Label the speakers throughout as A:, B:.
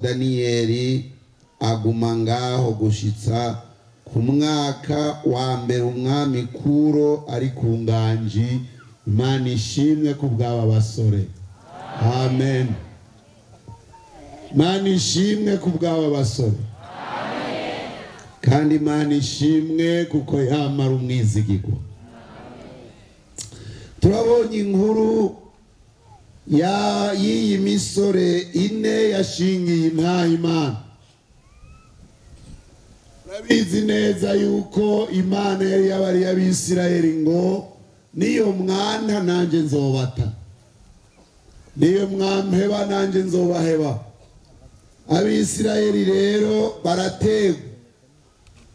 A: Daniyeli aguma ngaho gushitsa ku mwaka wa mbere umwami Kuro ari ku nganji. Imana ishimwe ku bw'aba basore, amen. Imana ishimwe ku bw'aba basore, kandi Imana ishimwe kuko yamara umwizigirwa. Turabonye inkuru ya y'iyi misore ine yashingiye intaha Imana. Urabizi neza yuko Imana yari yabariye Abisirayeli ngo: "Niyo mwana nanjye nzobata, niyo mwampeba nanjye nzobaheba." Abisirayeli rero barategwa,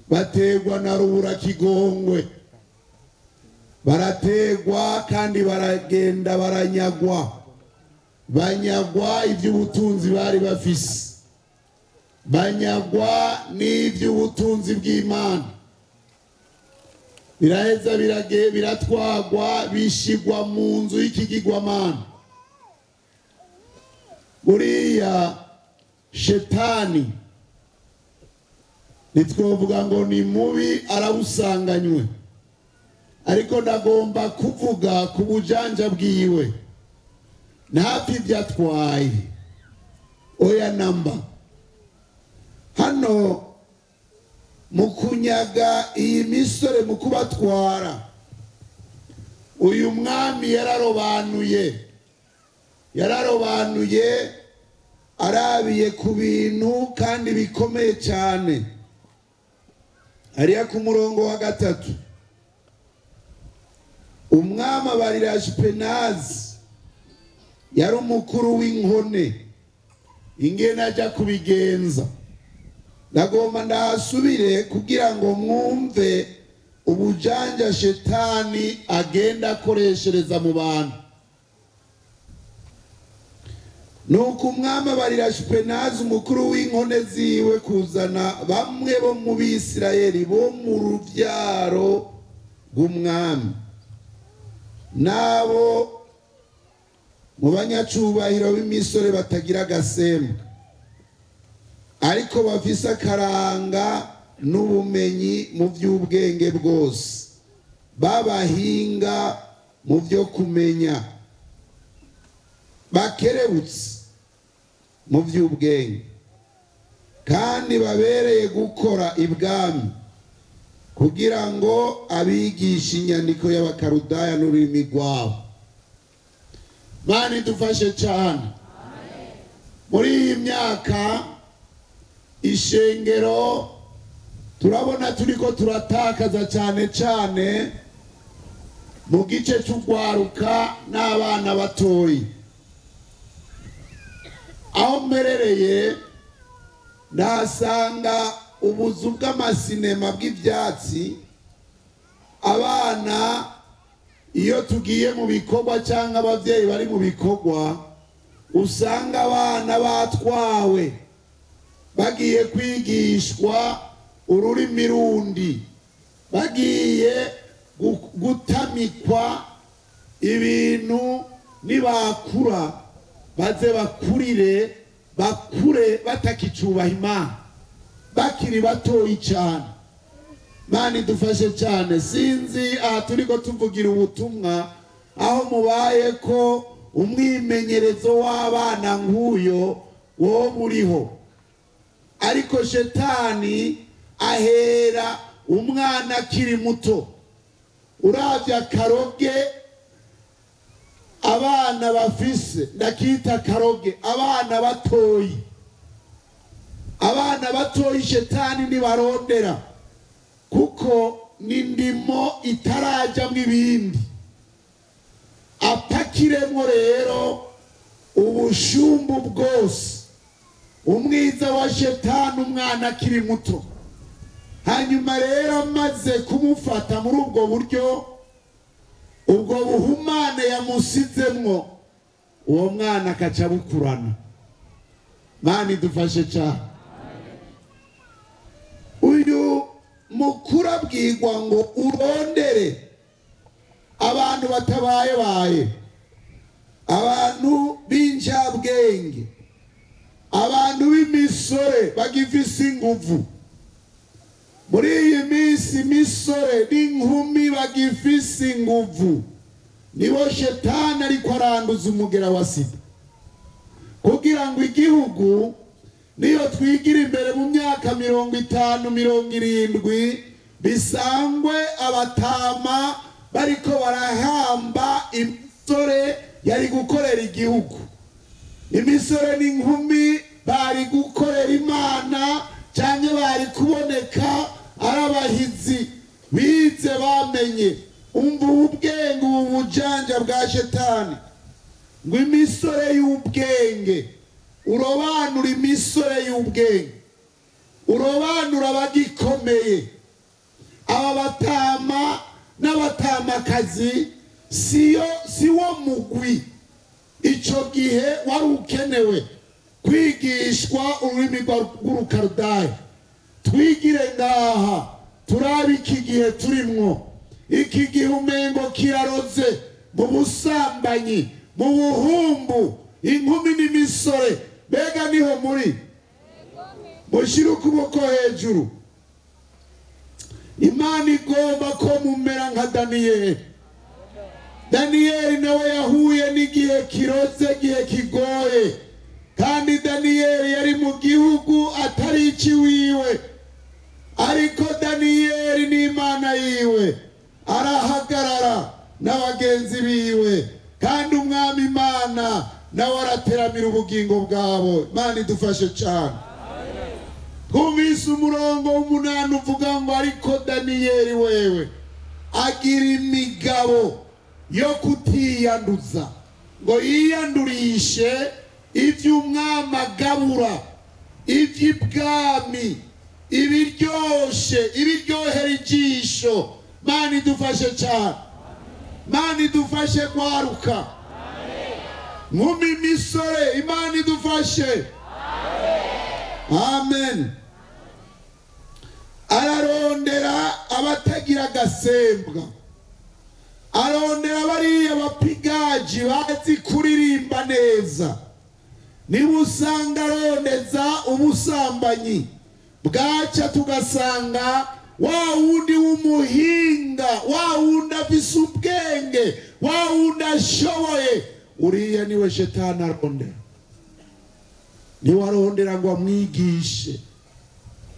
A: bategwa na rubura kigongwe, barategwa kandi baragenda baranyagwa, banyagwa iby'ubutunzi bari bafise, banyagwa n'iby'ubutunzi bw'Imana. Biraheza birage biratwagwa, bishigwa mu nzu y'ikigirwamana. Buriya shetani ntitwovuga ngo ni mubi, arawusanganywe, ariko ndagomba kuvuga ku bujanja bwiwe. Ntapfa ibyo atwaye, oya namba. Hano mu kunyaga iyi misore, mu kubatwara, uyu mwami yararobanuye, yararobanuye arabiye ku bintu kandi bikomeye cyane. Hariya ku murongo wa 3, umwami abarira Ashipenazi yari umukuru w'inkone ingene ajya kubigenza. Ndagomba ndahasubire kugira ngo mwumve ubujanja shetani agenda akoreshereza mu bantu. Nuko umwami abarira Ashipenazi umukuru w'inkone ziwe kuzana bamwe bo mu Bisirayeli bo mu rubyaro rw'umwami n'abo mu banyacubahiro b'imisore batagira agasembwa, ariko bafise akaranga n'ubumenyi mu by'ubwenge bwose, babahinga mu byo kumenya, bakerebutse mu by'ubwenge, kandi babereye gukora ibwami, kugira ngo abigishe inyandiko y'Abakarudaya n'ururimi rwabo. Mana idufashe cyane. Muri iyi myaka ishengero turabona turiko turatakaza cyane cyane mu gice cy'urwaruka n'abana batoyi. Aho mperereye ndahasanga ubuzu bw'amasinema bw'ibyatsi. Abana iyo tugiye mu bikorwa cyangwa ababyeyi bari mu bikorwa, usanga abana batwawe bagiye kwigishwa ururimi rundi, bagiye gutamikwa ibintu. Nibakura baze bakurire, bakure batakicubaha Imana bakiri batoyi cyane. Mana idufashe cyane. Sinzi aha turiko tuvugira ubutumwa aho mubaye ko umwimenyerezo w'abana nk'uyo wowe uriho, ariko shetani ahera umwana akiri muto. Uravye akaroge abana bafise, ndakita akaroge abana batoyi. Abana batoyi shetani ntibarondera, kuko n'indimo itarajamwo ibindi apakiremwo. Rero ubushumbu bwose, umwiza wa shetani, umwana akiri muto. Hanyuma rero amaze kumufata muri ubwo buryo, ubwo buhumane yamusizemwo, uwo mwana akaca bukurana. Mana idufashe cyane. Uyu mukuru abwirwa ngo: "Urondere abantu batabayebaye, abantu b'injabwenge, Abantu b'imisore bagifise inguvu muri iyi minsi, imisore n'inkumi bagifise inguvu nibo Shetani ariko aranduza umugera wa sida, kugira ngo igihugu niyo twigira imbere mu myaka 50, 70, bisangwe abatama bariko barahamba imisore yari gukorera igihugu, imisore n'inkumi bari gukorera Imana, cyangwa bari kuboneka ari abahizi bize, bamenye. Umva ubwenge, ubu bujanja bwa Shetani, ngo imisore y'ubwenge, urobanura imisore y'ubwenge, urobanura abagikomeye. Aba batama n'abatamakazi siyo, si wo mugwi icyo gihe wari ukenewe kwigishwa ururimi rw'Urukarudaya. Twigire ngaha, turabe iki gihe turimwo. Iki gihe umengo kiraroze mu busambanyi, mu buhumbu, inkumi n'imisore. Mbega niho muri? Mushyire ukuboko hejuru. Imana igomba ko mumera nka Daniyeli. Daniyeli nawe yahuye n'igihe kiroze, igihe kigoye, kandi Daniyeli yari mu gihugu atari ikiwiwe, ariko Daniyeli n'Imana yiwe arahagarara n'abagenzi biwe, kandi Umwami Imana nawe arateramira ubugingo bwabo. Imana idufashe cyane. Twumvise umurongo w'umunani uvuga ngo: "Ariko Daniyeli wewe agira imigabo yo kutiyanduza ngo yiyandurishe iby'umwami agabura, iby'ibwami, ibiryoshe, ibiryohera ijisho." Mana idufashe cyane, Mana idufashe kwaruka. Nkumi, imisore, Imana idufashe. Amen. Ararondera abatagira agasembwa, arondera bariya bapigaji bazi kuririmba neza. Niba usanga arondeza ubusambanyi, bwaca tugasanga wa wundi w'umuhinga, wa wundi afise ubwenge, wa wundi ashoboye, uriya niwe Shetani arondera. Niwe arondera ngo amwigishe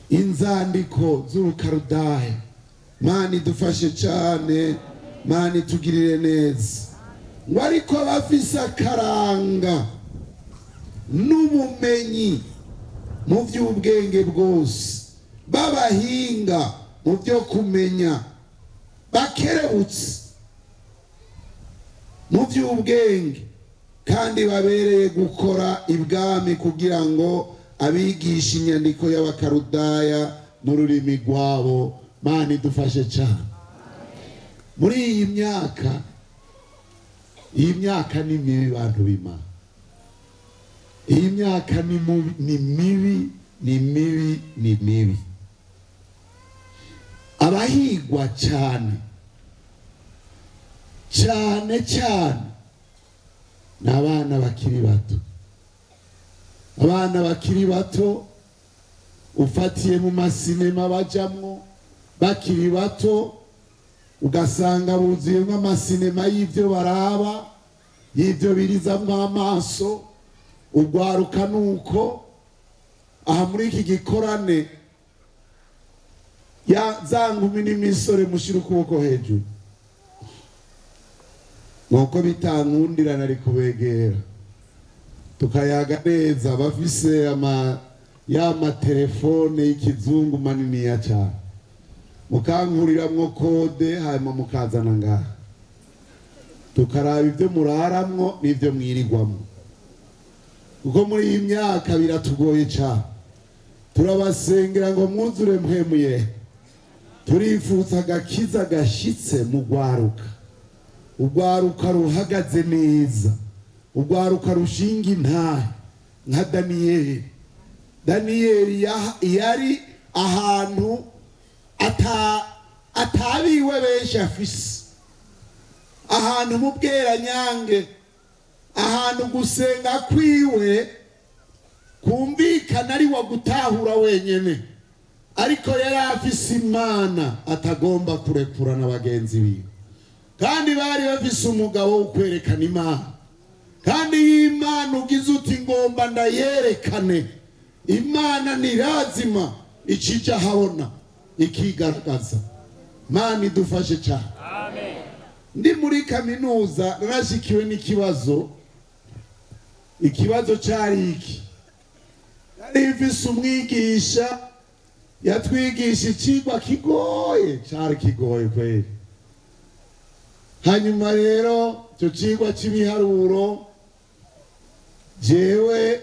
A: inzandiko z'Urukarudaya. Mana idufashe cyane, Mana itugirire neza. Ngo ariko bafise akaranga n'ubumenyi mu by'ubwenge bwose, b'abahinga mu byo kumenya, bakerebutse mu by'ubwenge, kandi babereye gukora ibwami, kugira ngo abigishe inyandiko y'Abakarudaya n'ururimi rwabo. Mana idufashe cyane. Muri iyi myaka, iyi myaka ni mibi, bantu b'Imana. Iyi myaka ni mubi, ni mibi, ni mibi, ni mibi. Abahigwa cyane cyane cyane ni abana bakiri bato. Abana bakiri bato, ufatiye mu masinema bajamwo bakiri bato, ugasanga buzuyemo amasinema y'ibyo baraba, y'ibyo birizamwo amaso. Ugwaruka nuko aha muri iki gikorane ya za nkumi n'imisore, mushyira ukuboko hejuru. Nuko bitankundira nari kubegera tukayaga neza. Bafise ama ya matelefone y'ikizungu maniniya cyane, mukankuriramwo code, hanyuma mukazana ngaha tukaraba ibyo muraramwo n'ibyo mwirigwamo, kuko muri iyi myaka biratugoye cyane. Turabasengera ngo mwuzure mpwemuye. Turifuza agakiza gashyitse mu rwaruka, urwaruka ruhagaze neza, urwaruka rushinga intahe nka Daniyeli. Daniyeli yari ahantu atabiwe benshi afise, ahantu mu bweranyange, ahantu gusenga kwiwe. Kumvikana ari wa gutahura wenyene, ariko yari afise Imana atagomba kurekura na bagenzi biwe, kandi bari bafise umugabo wo kwerekana Imana. Kandi iyo Imana ugize uti ngomba ndayerekane, Imana ntirazima ikijya habona ikigaragaza. Imana idufashe cyane. Ndi muri kaminuza narashikiwe n'ikibazo. Ikibazo cyari iki: nari mfise umwigisha yatwigisha ikigwa kigoye, cyari kigoye kweri. Hanyuma rero icyo kigwa cy'ibiharuro, jewe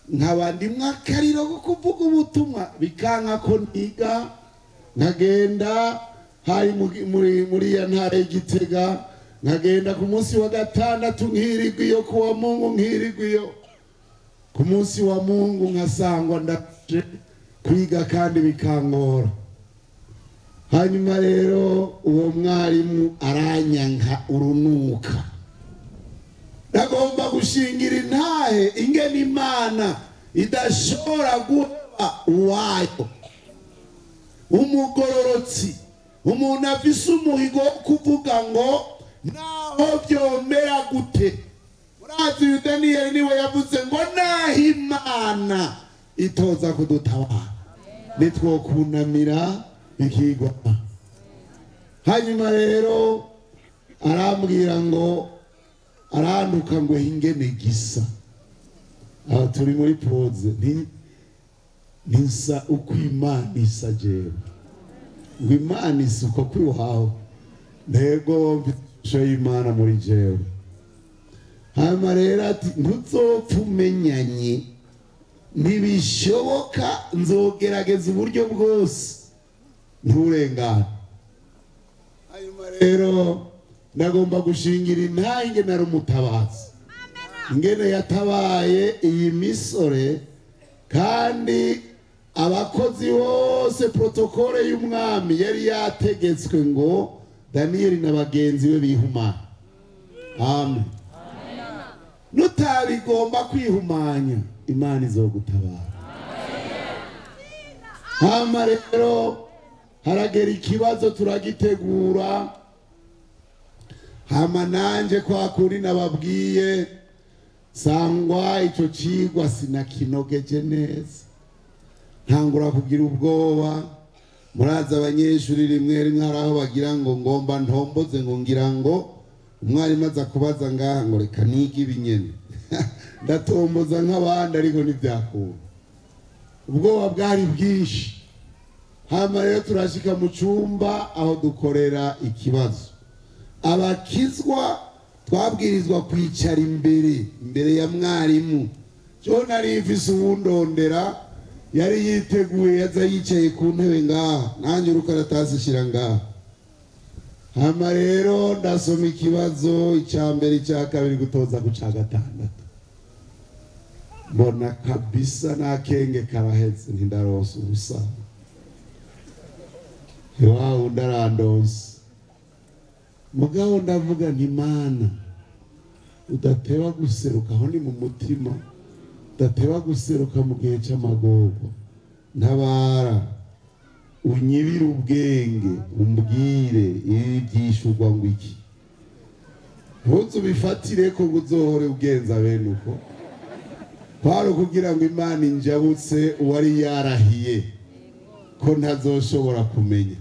A: nkaba ndimwo akariro ko kuvuga ubutumwa, bikanka ko niga. Nkagenda hari muri ya ntara y'Igitega, nkagenda ku munsi wa gatandatu nkirirwa iyo, kuwa Mungu nkirirwa iyo, ku munsi wa Mungu nkasangwa ndaje kwiga kandi bikangora. Hanyuma rero uwo mwarimu aranyanka urunuka. Ndagomba gushingira intahe ingene Imana idashobora guheba uwayo. Umugororotsi, umuntu afise umuhigo wo kuvuga ngo naho byomera gute. Murazi uyu Daniyeli niwe yavuze ngo naho Imana itoza kudutabara nitwokunamira ikigwa. Hanyuma rero arambwira ngo aranduka ngo ingene gisa. Aho turi muri pose, ntisa uko Imana isa jewe, ngo Imana isa uko kwiwawe, ntego mfite ishusho y'Imana muri jewe. Hanyuma rero ati ntuzopfa umenyanye, ntibishoboka, nzogerageza uburyo bwose nturengane. Hanyuma rero ndagomba gushingira intahe ingene ari umutabazi, ingene yatabaye iyi misore. Kandi abakozi bose, protokole y'umwami yari yategetswe ngo Daniyeli na bagenzi be bihumane. Amen. Nutabigomba kwihumanya, Imana izogutabara. Hama rero haragera ikibazo turagitegura. Hama nanje kwa kuri nababwiye, sangwa ico cigwa sinakinogeje neza, ntangura kugira ubwoba. Murazi abanyeshuri rimwe rimwe hari aho bagira ngo ngomba ntomboze, ngo ngira ngo umwarimu aza kubaza ngaha, ngo reka nige ibinyene, ndatomboza nk'abandi, ariko ntibyakunda, ubwoba bwari bwinshi. Hama rero turashika mu cumba aho dukorera ikibazo. Abakizwa twabwirizwa kwicara imbere, imbere ya mwarimu. Jo nari mfise uwundondera yari yiteguye, yaza yicaye ku ntebe ngaha, nanjye urukaratasi shira ngaha. Hama rero ndasoma ikibazo icya mbere, icya kabiri, gutoza ku cya gatandatu, mbona kabisa n'akenge karahetse, ntindaronsa ubusa iwawe ndarandonsa. Mugabo ndavuga nti Mana udateba guseruka, aho ni mu mutima, udateba guseruka mu gihe cy'amagorwa, ntabara unyibire ubwenge, umbwire ibi byishurwa ngo iki. Ntuze ubifatire ko ngo uzohore ugenza bene uko. Kwari ukugira ngo Imana injabutse uwari yarahiye ko ntazoshobora kumenya.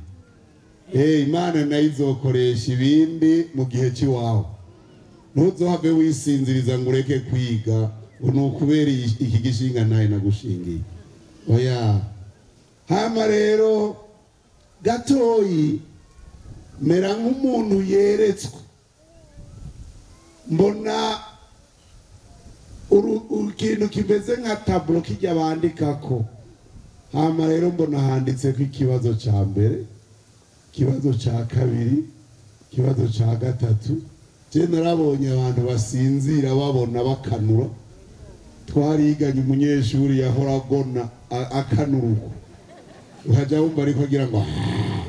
A: Imana nayo izokoresha ibindi mu gihe cy'iwawe. Ntuzohave wisinziriza ngo ureke kwiga ngo ni ukubera iki gishinga nawe nagushingiye, oya. Hama rero gatoyi mera nk'umuntu yeretswe, mbona ikintu kimeze nka taburo kijya bandikako. Hama rero mbona handitseko ikibazo cya mbere, ikibazo cya kabiri, ikibazo cya gatatu. Je narabonye abantu basinzira babona bakanura. Twariganye umunyeshuri yahora agona akanura uko, ukajya wumva ariko agira ngo "Ah."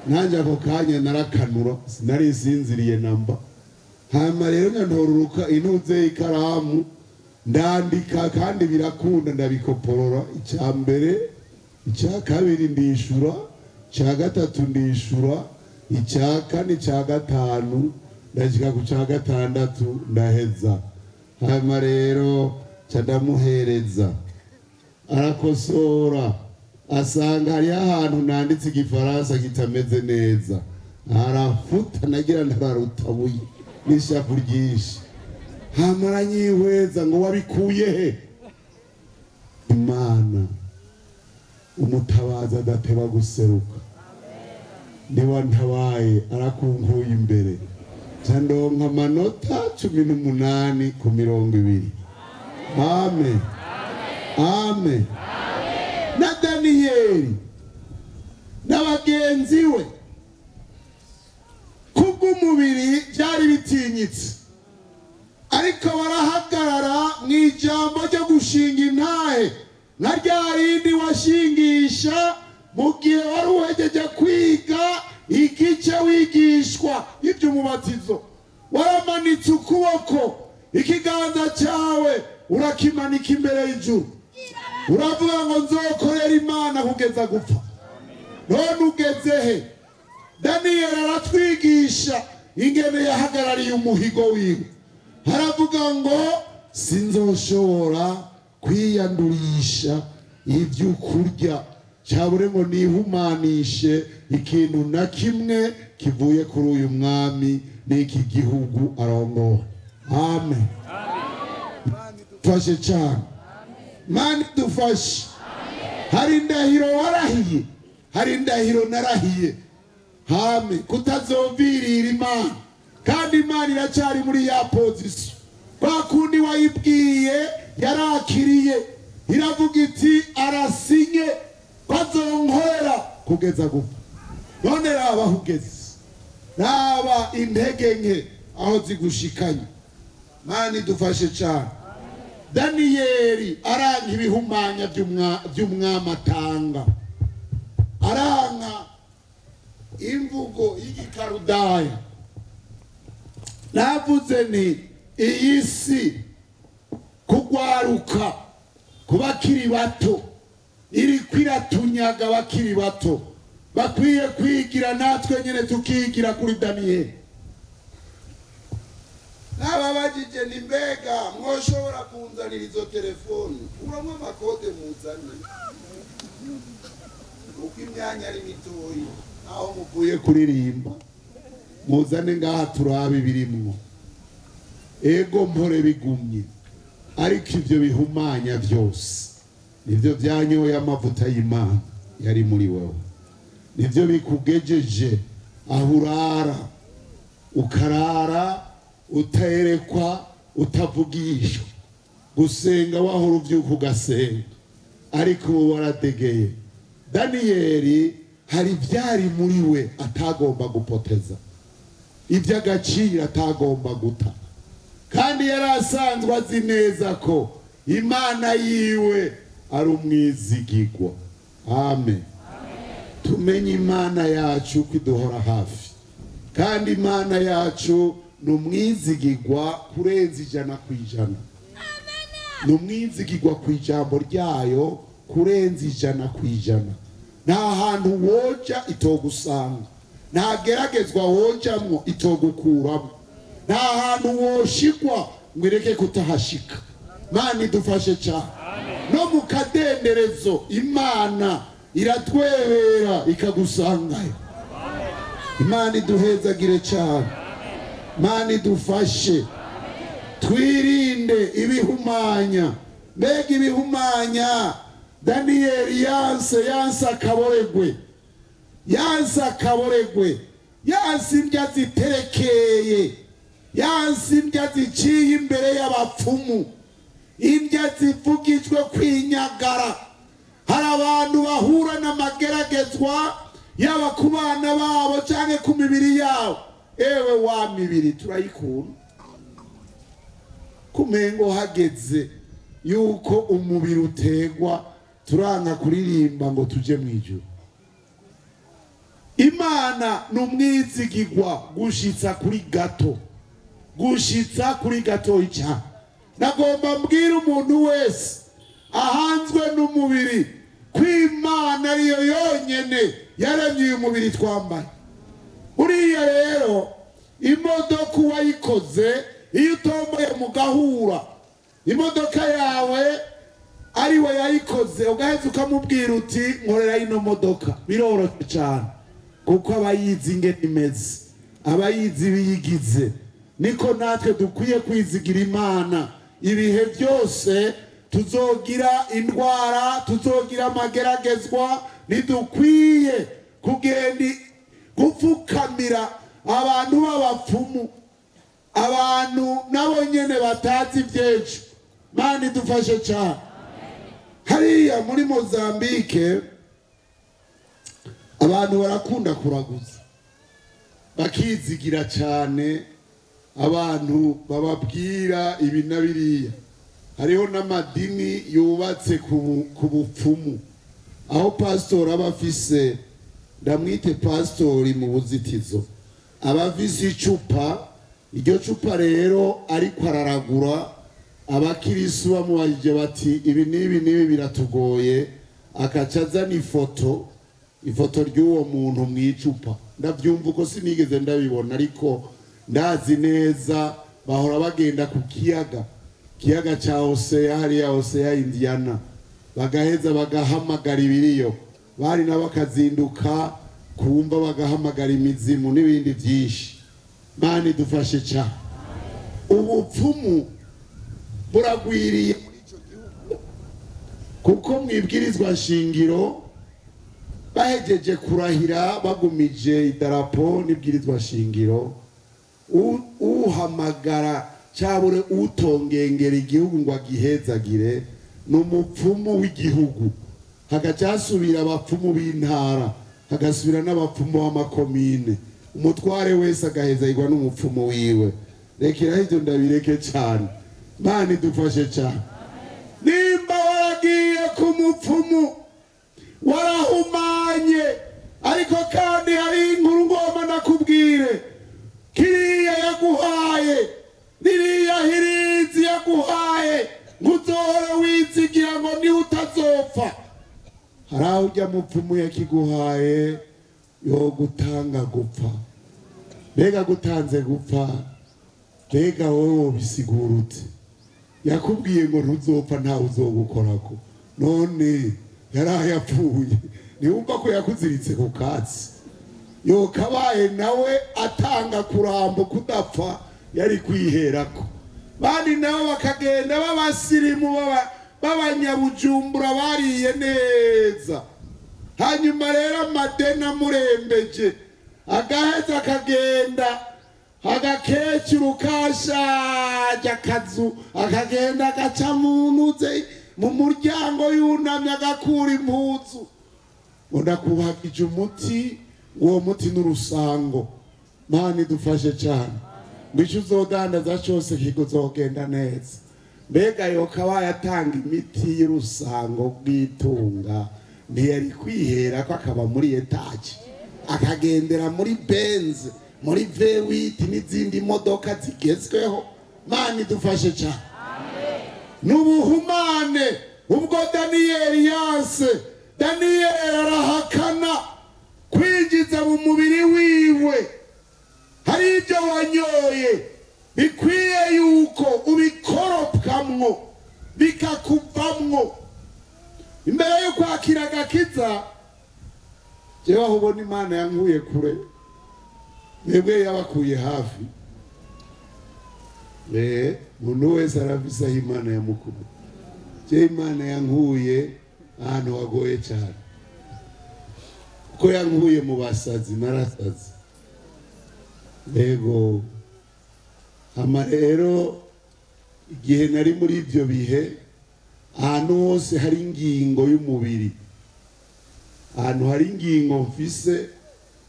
A: Nanjye ako kanya narakanura, sinari nsinziriye namba. Hama rero nkantoruruka intuze ikaramu. Ndandika kandi birakunda, ndabikoporora. Icya mbere, icya kabiri ndishura, icya gatatu ndishura, icya kane, icya gatanu, ndashyika ku cya gatandatu ndaheza. Hanyuma rero nca ndamuhereza, arakosora, asanga hariho ahantu nanditse igifaransa kitameze neza, arafuta. Nagira ntararutabuye n'ishavu ryinshi. Hama aranyihweza ngo: "Wabikuye he?" Imana, umutabazi adateba guseruka, niba ntabaye arakunkuye imbere, nca ndonka amanota 18 ku 20. Amen, amen. Na Daniyeli na bagenzi we, kubw'umubiri byari bitinyitse, ariko barahagarara mu ijambo ryo gushinga intahe nka rya rindi washingisha mu gihe wari uhejeje kwiga igice wigishwa iby'umubatizo. Waramanitse ukuboko, ikiganza cyawe urakimanika imbere y'ijuru, uravuga ngo: "Nzokorera Imana kugeza gupfa." None ugeze he? Daniyeli aratwigisha ingene yahagarariye umuhigo wiwe. Haravuga ngo: "Sinzoshobora kwiyandurisha ibyo kurya, cyabure ngo nihumanishe ikintu na kimwe kivuye kuri uyu mwami n'iki gihugu arongowe." Amen. Dufashe cyane, Mani dufashe. Hari indahiro warahiye, hari indahiro narahiye hame kutazovirira Imana, kandi Imana iracyari muri ya position kwa kundi wayibwiye. Yarakiriye, iravuga iti: "Arasinye ko azonkorera kugeza gupfa." None raba aho ugeze, raba intege nke aho zigushikanye. Mani idufashe cyane. Daniyeli aranka ibihumanya by'umwami atanga, aranka imvugo y'igikarudaya. Navuze nti iyi si kugwaruka ku bakiri bato iriko iratunyaga. Abakiri bato bakwiye kwigira, natwe nyine tukigira kuri Daniyeli. Nababajije ni: "Mbega mwoshobora kunzanira izo telefoni? Uramwo amakode, muzane, uko imyanya ari mitoyi, aho muvuye kuririmba muzane ngaha turabe ibirimwo." Ego mpore bigumye, ariko ibyo bihumanya byose nibyo byanyoye amavuta y'Imana yari muri wowe, nibyo bikugejeje aho urara, ukarara uterekwa, utavugishwa. Gusenga wahora ubyuka ugasenga, ariko ubu waradegeye. Daniyeli hari ibyari muri we atagomba gupoteza, iby'agaciro atagomba guta, kandi yari asanzwe azi neza ko Imana yiwe ari umwizigigwa. Amen. Tumenye Imana yacu ko iduhora hafi, kandi Imana yacu ni umwizigigwa kurenza 100%. Ni umwizigigwa ku ijambo ryayo kurenza 100%. Nta hantu woja itogusanga, nta geragezwa wojamwo itogukuramo, nta hantu woshigwa ngo ireke kutahashika. Mana idufashe cyane. No mu kadenderezo Imana iratwebera ikagusangayo. Imana iduhezagire cyane. Mana idufashe twirinde ibihumanya. Mbega ibihumanya Daniyeli yanse! Yanse akaboregwe, yanse akaboregwe, yanse indya ziterekeye, yanse indya ziciye imbere y'abapfumu, indya zivugijwe kwinyagara. Hari abantu bahura n'amageragezwa, yaba ku bana babo cyangwa ku mibiri yabo. Ewe wa mibiri turayikunda, kumengo hageze yuko umubiri utegwa turanka kuririmba ngo tuje mu ijuru. Imana ni umwizigigwa gushitsa kuri gato, gushitsa kuri gatoyi cyane. Nagomba mbwira umuntu wese ahanzwe n'umubiri ko Imana ariyo yonyene yaremye uyu mubiri twambaye. Uriya rero imodoka uwayikoze, iyo utomboye mugahura, imodoka yawe ari we yayikoze, ugaheza ukamubwira uti: "Nkorera ino modoka", biroroshye cyane kuko aba yizi ingene imeze, aba yizi ibiyigize. Niko natwe dukwiye kwizigira Imana ibihe byose. Tuzogira indwara, tuzogira amageragezwa, ntidukwiye kugenda gupfukamira abantu b'abapfumu, abantu nabo nyene batazi iby'ejo. Mana idufashe cyane. Hariya muri Mozambike abantu barakunda kuraguza, bakizigira cyane abantu bababwira ibi na biriya. Hariho n'amadini yubatse ku bupfumu, aho pasitori aba afise, ndamwite pasitori mu buzitizo, aba afise icupa. Iryo cupa rero ariko araragura. Abakirisu bamubajije bati: "Ibi n'ibi n'ibi biratugoye", akaca azana ifoto ry'uwo muntu mu icupa. Ndabyumva uko, sinigeze ndabibona, ariko ndazi neza bahora bagenda ku kiyaga cya Oseya, hariya Oseya Indiana, bagaheza bagahamagara ibiriyo bari nabo, bakazinduka kumva, bagahamagara imizimu n'ibindi byinshi. Mana idufashe cyane. Ubupfumu buragwiriye muri icyo gihugu, kuko mu ibwirizwa shingiro bahejeje kurahira, bagumije idarapo n'ibwirizwa shingiro, uhamagara cyabure utongengera igihugu ngo agihezagire ni umupfumu w'igihugu. Hagaca hasubira abapfumu b'intara, hagasubira n'abapfumu b'amakomine. Umutware wese agahezagirwa n'umupfumu wiwe. Rekeraho ibyo, ndabireke cyane. Mana idufashe cyane. Nimba waragiye ku mupfumu, warahumanye. Ariko kandi hari inkuru ngomba nakubwire: kiriya yaguhaye, ririya hirizi yaguhaye ngo uzohore wizigira ngo niwe utazopfa, hari aho ujya mupfumu yakiguhaye yo gutanga gupfa. Mbega gutanze gupfa, mbega wowe wobisigura ute? Yakubwiye ngo ntuzopfa, ntawe uzogukorako, none yaraye apfuye. Ntiwumva ko yakuziritse ku katsi? Yokabaye nawe atanga kurambo kudapfa, yari kwiherako. Bandi nabo bakagenda b'abasirimu, b'abanyabujumbura bariye neza, hanyuma rero amadeni amurembeje, agaheza akagenda agakecuru kashaje akazu, akagenda agaca mu ntuze mu muryango yunamye, agakura impuzu ngo: "Ndakuhagije umuti, uwo muti n'urusango." Mana idufashe cyane. Ngo icyo uzodandaza cyose kikuzogenda neza. Mbega yokabaye atanga imiti y'urusango rw'itunga, ntiyari kwihera ko akaba muri etaje, akagendera muri Benz, muri V8 n'izindi modoka zigezweho? Mana idufashe cyane. N'ubuhumane ubwo Daniyeli yanse. Daniyeli arahakana kwinjiza mu mubiri wiwe. Hari ibyo wanyoye bikwiye yuko ubikoropkamwo bikakuvamwo imbere yo kwakira agakiza. Jewe aho ubona Imana yankuye kure, mwebwe yabakuye hafi. Umuntu wese arafise aho Imana yamukuye. Jewe Imana yankuye ahantu hagoye cyane, kuko yankuye mu basazi, narasazi. Yego. Hama rero igihe nari muri ibyo bihe, ahantu hose hari ingingo y'umubiri, ahantu hari ingingo mfise,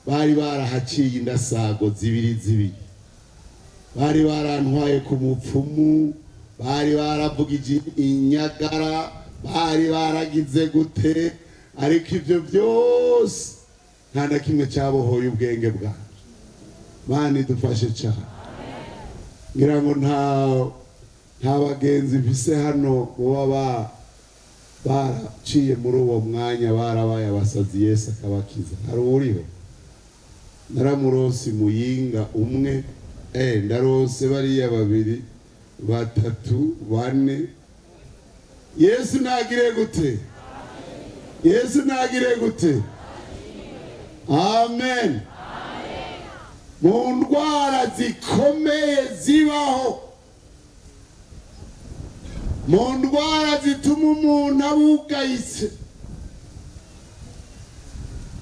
A: bari barahaciye indasago zibiri zibiri. Bari barantwaye ku mupfumu, bari baravugije inyagara, bari baragize gute, ariko ibyo byose nta na kimwe cyabohoye ubwenge bwanjye. Mana idufashe cyane. Ngira ngo nta Nta bagenzi mfise hano baba baraciye muri uwo mwanya, barabaye abasazi, Yesu akabakiza? Hari uwuriho? Naramuronse Muyinga umwe, ndaronse bariya babiri, batatu, bane. Yesu ntagire gute? Yesu ntagire gute? Amen. Mu ndwara zikomeye zibaho, mu ndwara zituma umuntu abugayitse,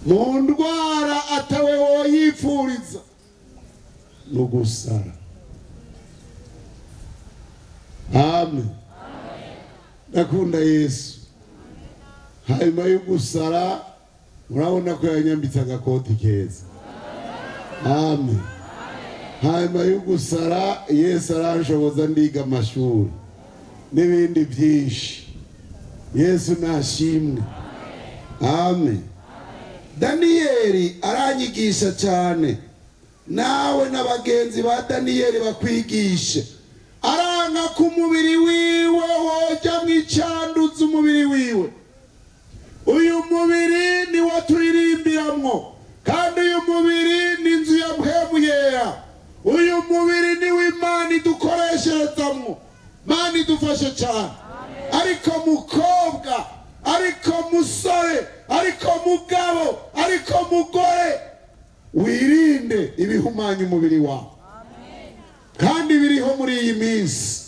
A: mu ndwara atawe woyifuriza, no gusara. Amen. Ndakunda Yesu. Hanyuma yo gusara, murabona ko yanyambitse agakoti keza. Amen. Hanyuma yo gusara, Yesu aranshoboza ndiga amashuri n'ibindi byinshi. Yesu nashimwe. Amen. Daniyeli aranyigisha cyane, nawe n'abagenzi ba Daniyeli bakwigishe. Aranga ku mubiri wiwe wojya mu icanduza umubiri wiwe. Uyu mubiri ni wo turirimbiramwo, kandi uyu mubiri ni inzu ya Mpwemu Yera. Uyu mubiri ni w'Imana idukoresherezamwo. Mana idufashe cyane. Ariko mukobwa, ariko musore, ariko mugabo, ariko mugore, wirinde ibihumanya umubiri wawe, kandi biriho muri iyi minsi.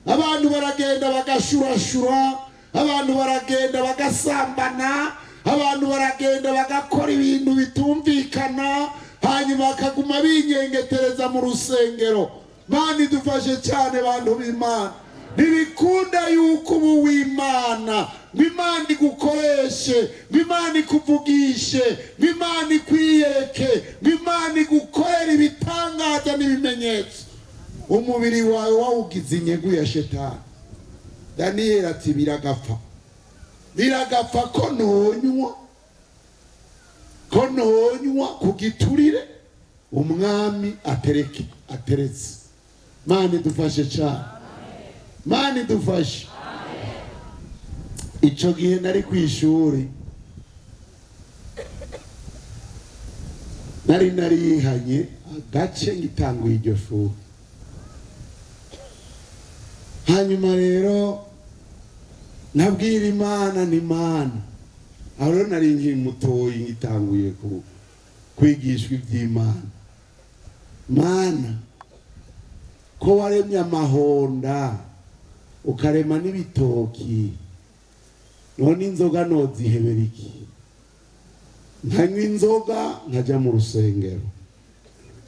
A: Abantu baragenda bagashurashura, abantu baragenda bagasambana, abantu baragenda bagakora ibintu bitumvikana, hanyuma bakaguma binyengetereza mu rusengero. Mana idufashe cyane. Bantu b'Imana, ntibikunda yuko ubu w'Imana ngo Imana igukoreshe, ngo Imana ikuvugishe, ngo Imana ikwiyereke, ngo Imana igukorere ibitangaza n'ibimenyetso, umubiri wawe wawugize inyungu ya Shetani. Daniyeli ati: "Biragapfa, biragapfa ko nonywa, ko nonywa ku giturire umwami atereke ateretse." Mana idufashe cyane. Mana idufashe. Icyo gihe nari ku ishuri, nari narihanye agace ngitanguye iryo shuri. Hanyuma rero nabwira Imana ni Imana, aho rero nari nkiri mutoyi, ngitanguye kwigishwa iby'Imana: "Mana, ko waremye amahonda, ukarema n'ibitoki, none inzoga nozihebera iki? Nkanywa inzoga nkajya mu rusengero,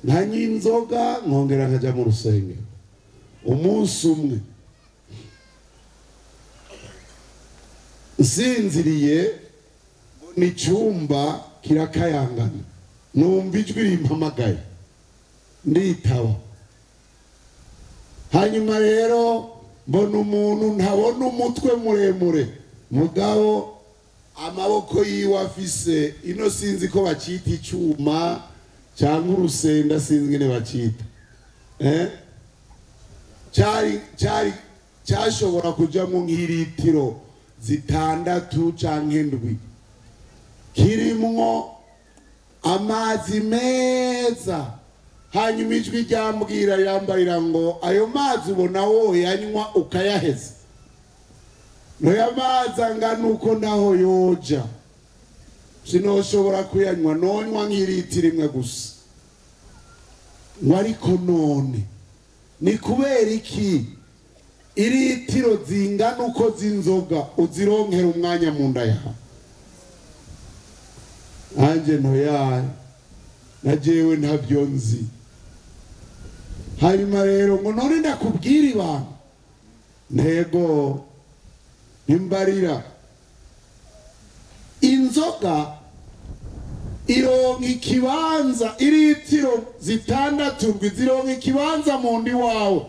A: nkanywa inzoga nkongera nkajya mu rusengero." Umunsi umwe nsinziriye, ni icyumba kirakayangana, numva ijwi rimpamagaye, nditaba. Hanyuma rero mbona umuntu ntabona, umutwe muremure, mugabo amaboko yiwe afise ino, sinzi ko bacita icyuma cyangwa urusenda, sinzi ingene bacita, eh? Cyari cyashobora kujyamo nk'iritiro 6 cyangwa 7, kirimwo amazi meza. Hanyuma ijwi ryambwira, rirambarira ngo: "Ayo mazi ubona woyanywa ukayaheza? Noya mazi angana uko ndaho yoja, sinoshobora kuyanywa, nonywa nk'iritiro imwe gusa." Ngo: "Ariko none ni kubera iki iritiro zingana uko z'inzoga uzironkera umwanya mu nda yawe?" Nanjye ntoyaye, na jewe ntabyo nzi. Hanyuma rero ngo: "None ndakubwira ibanga?" Ntego, nimbarira. "Inzoga ironka ikibanza, iritiro 6 ndwi zironka ikibanza mu ndi wawe,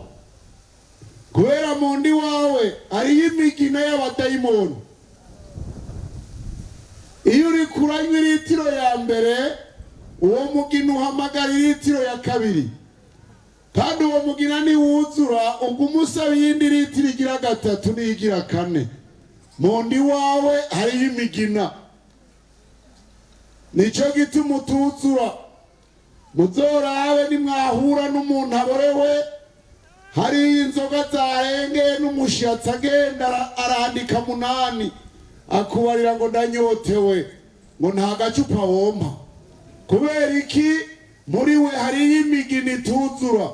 A: kubera mu ndi wawe hariyo imigina y'abadayimoni. Iyo uri kuranywa iritiro ya mbere, uwo mugina uhamagara iritiro ya kabiri." Kandi uwo mugina niwuzura, uguma usaba iyindi litiro igira gatatu n'iyigira kane. Mu ndi wawe hariyo imigina, nicyo gituma utuzura. Muzorabe nimwahura n'umuntu aborewe, hariyo inzoga zarengeye n'umushatsi, agenda arandika munani, akubarira ngo ndanyotewe, ngo nta gacupa wompa. Kubera iki? Muri we hariyo imigina ituzura.